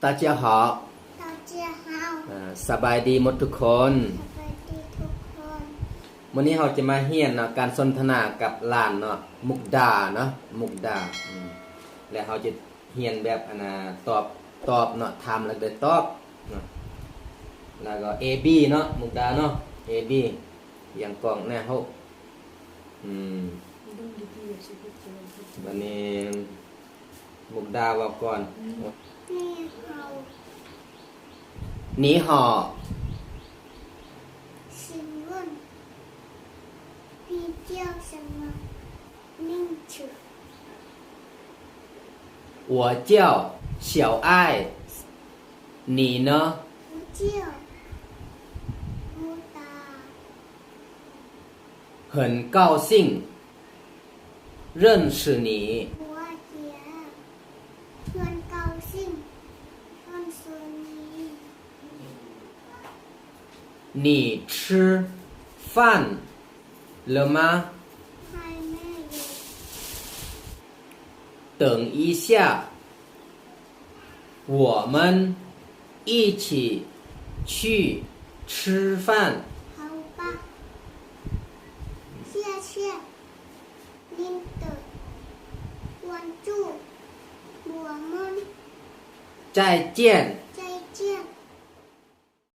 大家好 ตาเจียฮาว ອ່າ ສະບາຍດີໝົດທຸກຄົນ ສະບາຍດີທຸກຄົນ ມື້ນີ້ເຮົາຈະມາຮຽນເນາະ ການສົນທະນາກັບຫຼານເນາະ ມຸກດາເນາະ ມຸກດາ ອືມ ແລະເຮົາຈະຮຽນແບບ ອັນນ່າ ຕອບ ຕອບເນາະ ຖາມແລ້ວໄດ້ຕອບເນາະ ແລ້ວກໍ A B ເນາະ ມຸກດາເນາະ A B ຢ່າງກອງແນ່ເຮົາ ອືມ ບັດນີ້ມຸກດາເວົ້າກ່ອນ 你好 你好 请问你叫什么名字？我叫小爱，你呢？我叫 很高兴认识你。我也很高兴认识你。你吃饭了吗？还没有。等一下， 我们一起去吃饭。好吧，谢谢您的关注，我们再见。